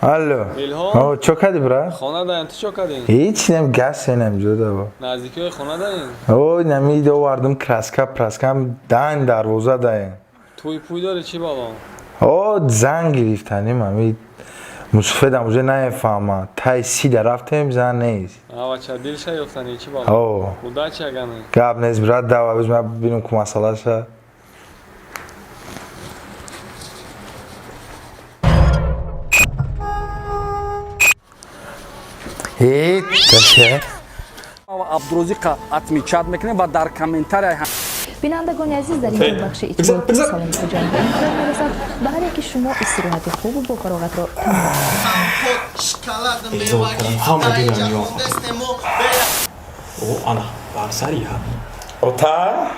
Алло. Илҳом? О, чо кардӣ, брат? Хона даем, ту чо кардӣ? Ҳеч нем, гаштенем ҷуда. Наздикиҳои хона даем? О, намид овардум краска, праскам дан дарвоза даем. Тӯй пӯй дорӣ, чӣ бало? О, зан гирифтаним, ами мусуфедам уже наефаҳма. Тай сида рафтем, зан нест. Авача дилша ёфтанӣ, чӣ бало? О, Удачи агане. Гап нест, брат, дава, биз ма бинум ку масъалаша. Э, таша. Ва Абдурозиқа отмечать мекунем ва дар комментария. Бинандагони азиз, дар ин ҷо бахши иттилоотии Саломи Хуҷанд ба итмом мерасад. Ба ҳар яки шумо истироҳати хубу бофароғатро таманно. Эзор кардам, ҳама дилам ё. О, ана, барсари ҳа. Ота?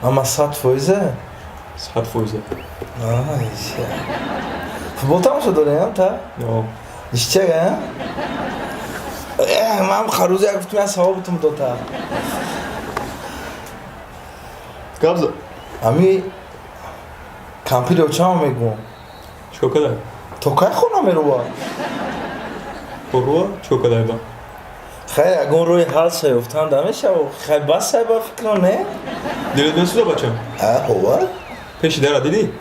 Ама 100%? 100%. Футбол тамошо дорем, та? Ё. Ништяк, а? Ман харӯза як гуфтум, я савобутум дота. Гап зад. Ами компютер чама мегӯм. Чикор кадай? То кай хона мерува? Боруа, чикор кадай ба? Хай, ягон роҳи ҳал шаёфтан да мешава. Хай, бас сай ба фикрам, не? Дилат месӯза, бачам? А, ова? Пеши дара дидӣ?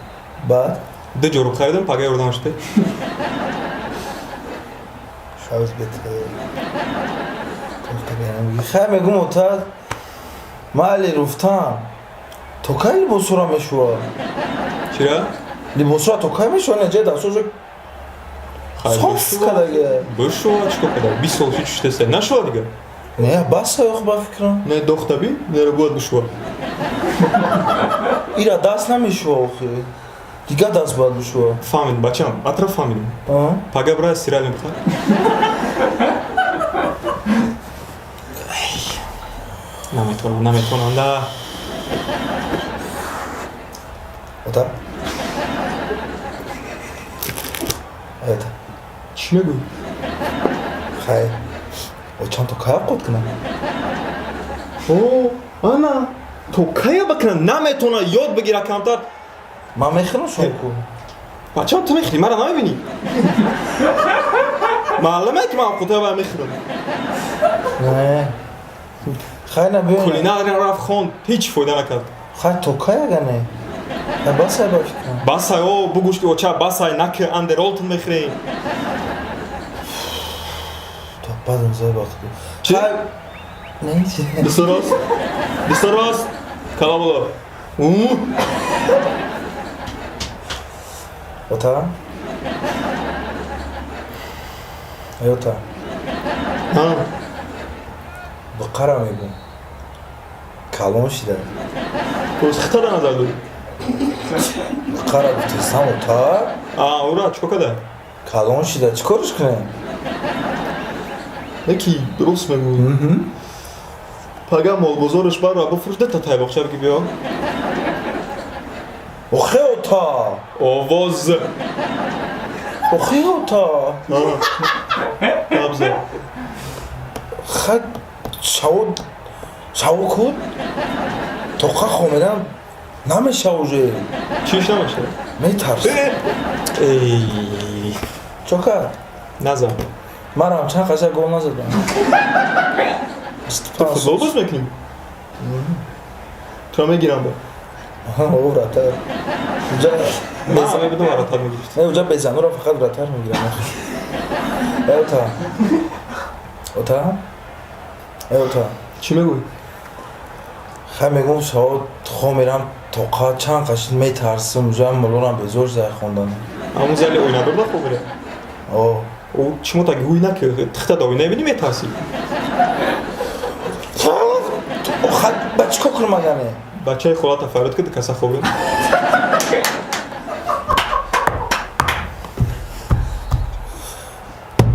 Баъд? Ду ҷоруб харидам, пага ёрдам шуд. Шавз бет. Хай, мегӯм, ота, майли руфтан. То кай либосура мешува? Чира? Либосура то кай мешува? Не, ҷай дастошо Хай, соф бишува. кадаге. Бишува, чикор кадай? 20 сол ши чуштеста. Нашува дига? Не, бас сай ба фикрам. Не, дохтаби, нера бояд бишува. Ира даст намешува охи. Дига даст бояд бишува. Фаҳмидам, бачам, атроф фаҳмидам. А? Пага бира стиральный бихар. Наметавонам, наметавонам, да. Ота? Это. Чӣ мегӯӣ? Хай. Очам то кай авқот кунам? О, ана, то кая бакунам? Наметавона ёд бигира камтар. Ман мехӯрам шомку. Бачам, ту мехӯрӣ, мара намебинӣ? Маълуме ки ман авқотҳоя бая мехӯрам. Не. Хай, на биё. Кулинария рафт хонд, ҳеҷ фоида накард. Хай, то кай ага не? Хай, бас сай ба фикрам. Басай, о, бугӯш ки оча басай наки андеролтон мехӯрем. То бадам зай ба худ. Чӣ? Хай. Не, чӣ? Дасто рост. Дасто рост. Кала боло. У. Ота? Ай, ота. А, Бақара мегӯм. Калон шида. Боз хита да назар дорӣ. Бақара гуфтестам, ота. А, ура, чикор кадай? Калон шида. Чӣ корш кунем? Не ки дуруст мегӯӣ. Пага молбозораш барра бифурӯш, дета тайбоқча биги биё. Охе, ота. Овоз. Охе, ота. А. Гап зад. Хай, шаво шаво куд тоқа хомедан намеша уже. Чиш намешавад? Метарсам. Эй, Чо кард? Назан. Манам чанд қаша гол назадам. Ту футбол боз мекунӣ? Тура мегирам ба. О, вратарь. Уҷа Ман мебудам, вратарь мегирифт. Не, уҷа безануро фақат вратарь мегирам. Эй, ота. Ота? Эй, ота. Чӣ мегӯӣ? Хай, мегӯм, шаво хомерам тоқа чанд қашид метарсам, уҷа молорам безор зай хондан. Ҳамун зали оинадор да хобира. О, О, чимо таги ҳуй наки, тихта да оина бинӣ метарсӣ. Хай, ба чӣ кор кунам агане? Бачаи холата фарёд киди, каса хобир.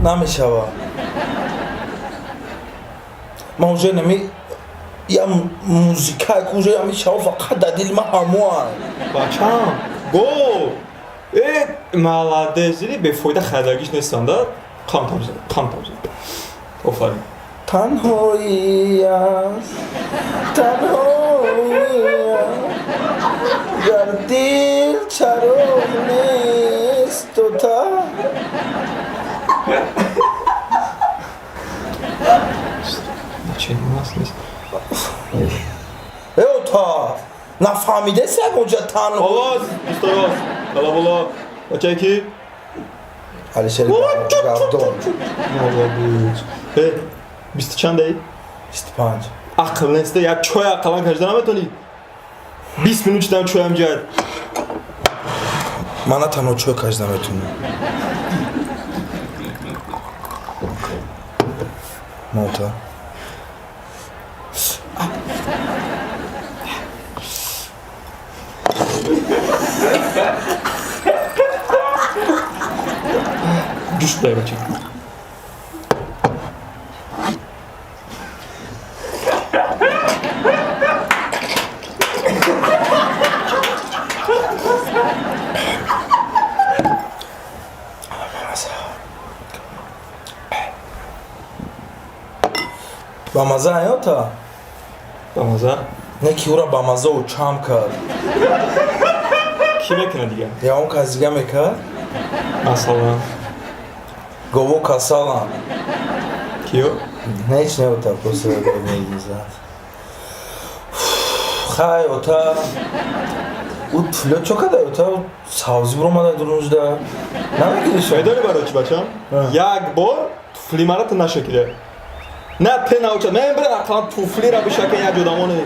Намешава. Ман уже нами я музика уже ами шава фақат дар дили ман ҳамоа. Бачам, гол! Э, молодец, диди бефоида харидагиш нестам да? Қам тамза, қам тамза. Офарин. Танҳоӣ аст, танҳоӣ аст, дар дил. Ота. Нафаҳмидаси ягонҷа тан. Овоз, устод. Бала бала. Бачаи ки? Алишер Гавдон. Молодец. Э, бисту чандаи? 25. Ақл нест, як чой ақаллан кашида наметонӣ. 20 минут чидан чоям ҷад. Ман на танҳо чой кашида метавонам. Мота. Ҷӯш дай бача. Ба маза аёта? Ба маза? Не ки ӯра ба маза чам кард. Кӣ мекунад дигар? Ягон кас дига мекард? Масалан. Гово касалан. Киё? Не, ҳеч не ота, просто мезад. Хай, ота. Ӯ туфлиё чо када ота? Савзӣ буромада дурунжда. Намегириш? Медонӣ барои чӣ бачам? Як бор туфли мара ту нашакида. На те науча. Мен бира ақаллан туфлира бишака як ҷодамоне.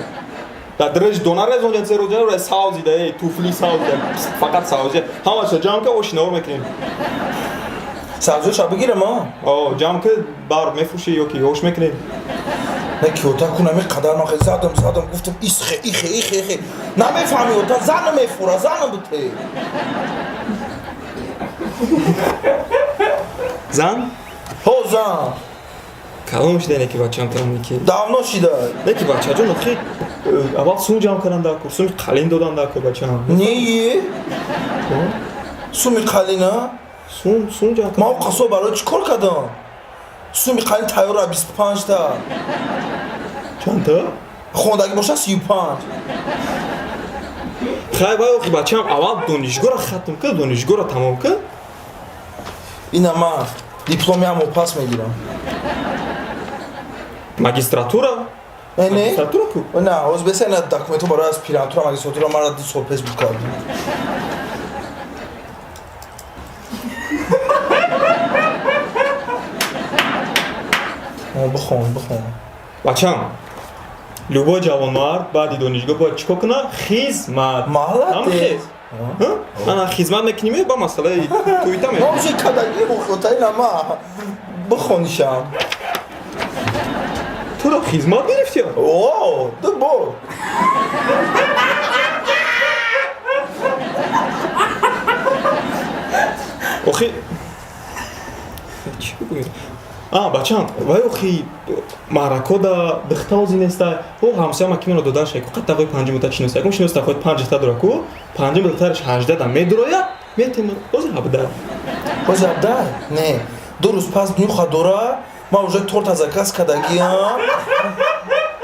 Дар дириш дона резонҷа се рӯза ра савзида, эй туфли савзида, фақат савзида. Ҳамаша ҷамъ ка ошинавор мекунем. Савзиёша бигирем, а? О, ҷамъ ка бар мефурӯшӣ ё ки ош мекунем. Не ки ота кун ами қадар ман хеле задам, задам, гуфтам исхе, ихе, ихе, ихе. Намефаҳми ота, зана мефура, зана буте. Зан? Ҳо, зан. Калон шида неки бачам там неки. Давно шида. Неки бачаҷон охи аввал сум ҷамъ кардан дар кор, суми қалин додан дар кор бачам. Не, суми қалина? Сум, сум ҷамъ Ман қасо барои чӣ кор кардам? Суми қалин тайёра 25 та. Чандта? Хондагӣ боша 35. Хай вай охи бачам аввал донишгоҳро хатм кар, донишгоҳро тамом кар. Ина ман дипломиамро пас мегирам. Магистратура? Не, не. Магистратура ку? Не, ҳозир беса ина документҳо барои аспирантура, магистратура мара 2 сол пеш буд кардам. Бихон, бихон. Бачам, любой ҷавонмард баъди донишгоҳ бояд чӣ кор кунад? Хизмат. Молодец. Ана хизмат мекунем ба масъалаи туита Ма уже кадагӣ бухота ина ма бихонишам. Туро хизмат гирифтӣ? О, ду бор. Охи чӣ бигӯем? А, бачам, вай охи маъракода дихтаози неста. О, ҳамсояма ки мено додан шай, ку қаттағои панҷум та чиноса. Якум шиноста хоҳад панҷ та дора ку, панҷум духтараш 18 да медуроя, метема. Ҳозир 17. Ҳозир 17? Не. 2 рӯз пас нюха дора, ман уже торта заказ кардагиам.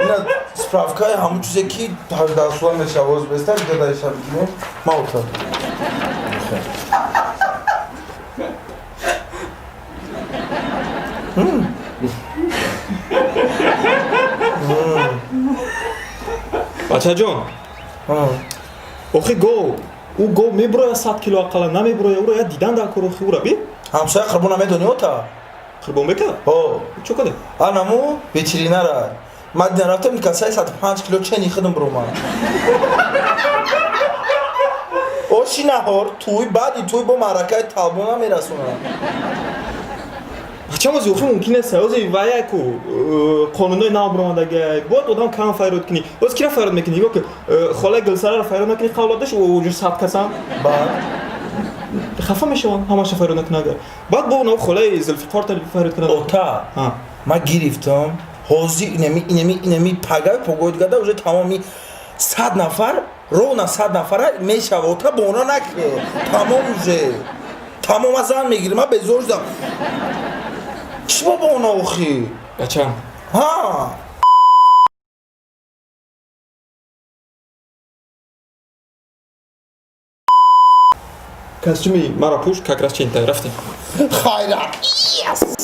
Ина справкаи ҳамун чизе ки 18 сола мешава, ҳозир беста, бидадаиша бигирем. Ма ота. Бачаҷон, охи гов, ӯ гов мебуроя 100 кило ақаллан намебуроя, ӯро я дидан дар кор охи ӯра би? Ҳамсоя қурбона медонӣ ота? Қурбон бека? Ҳо. Чо када? Анаму ветеринара. Ман дидан рафтам, касай 105 кило чени худам буромад. Оши наҳор, туй, баъди туй бо маъракаи талбона мерасонам. Бачам ози охи мумкин нест, ози вая ку қонунҳои нав буромадагиай, бояд одам кам файрод кунӣ. Оз кира файрод мекунӣ? Нигоҳ ки холаи Гулсараро файрод накунӣ, қавлат дошт, ӯ 100 касам. Баъд хафа мешаванд, ҳамаша файрод накунад агар. Баъд бо нав холаи Зулфиқорта файрод кунад. Ота, ман гирифтам, ҳозир инами, инами, инами пагай погои дигада уже тамоми 100 нафар, ровно 100 нафара мешава. Ота бона накунед. Тамом уже. Тамом аз зан мегирам, ман безор шудам. Чӣ бо бона охи? Бачам. Ҳа. Костюми маро пӯш, как раз чентай рафтем. Хайра. Yes!